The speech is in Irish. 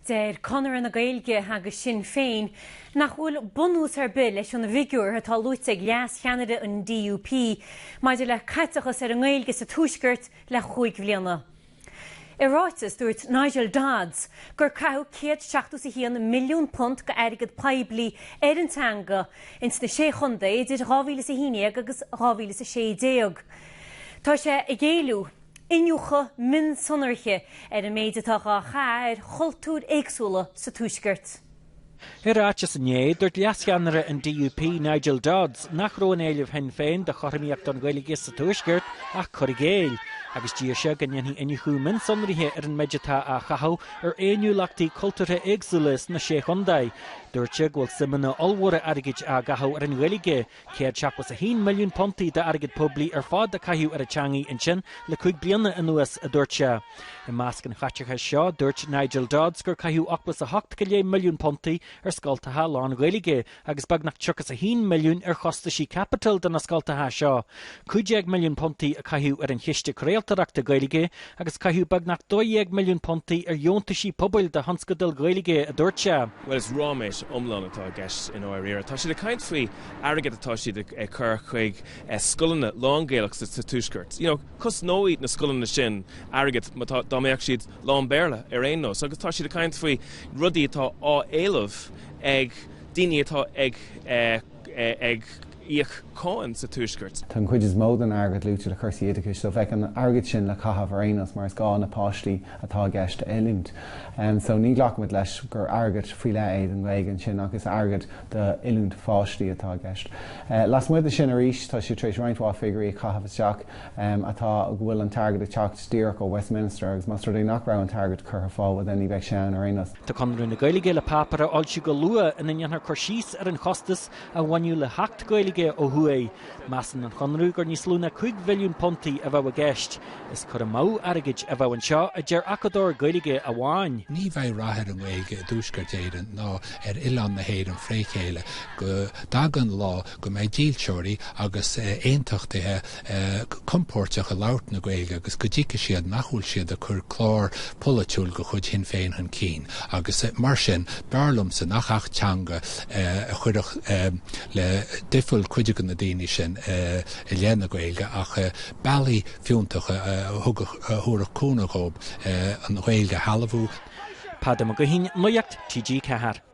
Deir Conradh na Gaeilge agus Sinn Féin nach bhfuil bunús ar bith leis an bhfigiúr atá luaite ag leas-cheannaire an DUP maidir le caiteachas ar an nGaeilge sa Tuaisceart le chúig bhliana. I ráiteas, dúirt Nigel Dodds gur caitheadh £171 milliún go airgead poiblí ar an teanga ins na Sé Chontae idir 2011 agus 2016. Tá sé ag éileamh iniúchadh mionsonraithe ar an méid atá dhá chaitheamh ar chultúir éagsúla sa Tuaisceart. I ráiteas inné, dúirt leascheannaire an DUP, Nigel Dodds, nach raibh in éileamh Shinn Féin do chothromaíocht don Ghaeilge sa Tuaisceart ach cur i gcéill, agus d'iarr sé go ndéanfaí iniúchadh mionsonraithe ar an méid atá á chaitheamh ar fhéiniúlachtaí cultúrtha éagsúla sna Sé Chontae. Dúirt sé go bhfuil suimeanna ollmhóra airgid á gcaitheamh ar an Ghaeilge £171 milliún puntaí d'airgead poiblí ar fad a caitheadh ar an teangaidh ansin le 5 bliana anuas, a dúirt sé. I measc an chaiteachais seo, dúirt Nigel Dodds gur caitheadh 88 go leith milliún puntaí ar scoltacha lán-Ghaeilge agus beagnach 31 milliún ar chostaisí caipitil do na scoltacha seo. 15 milliún puntaí a caitheadh ar an Chiste Craoltóireachta Gaeilge agus caitheadh beagnach 12 milliún puntaí ar dheontaisí pobail do thionscadail Ghaeilge, a dúirt sé. Bhuel, is ráiméis iomlán atá i gceist i ndáiríre. Tá siad ag caint faoi airgead atá siad ag cur chuig scoileanna lán-Ghaelach sa Tuaisceart. You know, cosnóidh na scoileanna sin airgead má tá, dá mbeadh siad lán-Bhéarla ar aon nós. Agus tá siad ag caint faoi rudaí atá á éileamh ag daoine atá ag ag íoc cáin sa Tuaisceart. Tá an chuid is mó den airgead luaite le cúrsaí oideachais so bheadh an airgead sin le caitheamh ar aon nós mar is gá na páistí atá i gceist a oiliúint. So ní ghlacaimid leis gur airgead faoi leith é don Ghaeilge ansin ach is airgead d'oiliúint pháistí atá i gceist. Lasmuigh de sin arís tá siad tar éis roinnt mhaith figiúirí a chaitheamh isteach atá go bhfuil an t-airgead ag teacht díreach ó Westminster agus más rud é nach raibh an t-airgead curtha ar fáil bhuel then ní bheadh sé ann ar aon nós. Tá Conradh na Gaeilge le páipéar a fhoilsiú go luath ina ndéanfar cur síos ar an chostas a bhainfeadh le hAcht Gaeilge ó thuaidh. Measann an Chonradh gur níos lú ná 5 bhilliún puntaí a bheadh i gceist. Is cur amú airgid a bheadh anseo, a deir acadóir Gaeilge amháin. Ní bheidh rath ar an nGaeilge i dTuaisceart Éireann ná ar oileán na hÉireann fré chéile go dtaga an lá go mbeidh dílseoirí agus aontachtaithe compóirteach ag labhairt na Gaeilge agus go dtuigfidh siad nach bhfuil siad ag cur clár polaitiúil de chuid Shinn Féin chun cinn agus mar sin b'fhearr liomsa nach Acht Teanga a chuirfeadh le difeáil cuid de na daoine sin i leith na Gaeilge ach bealaí fiúntacha a thabharfadh cúnamh dhóibh an Ghaeilge a shealbhú. Peadar Mac Guithín, Nuacht TG4.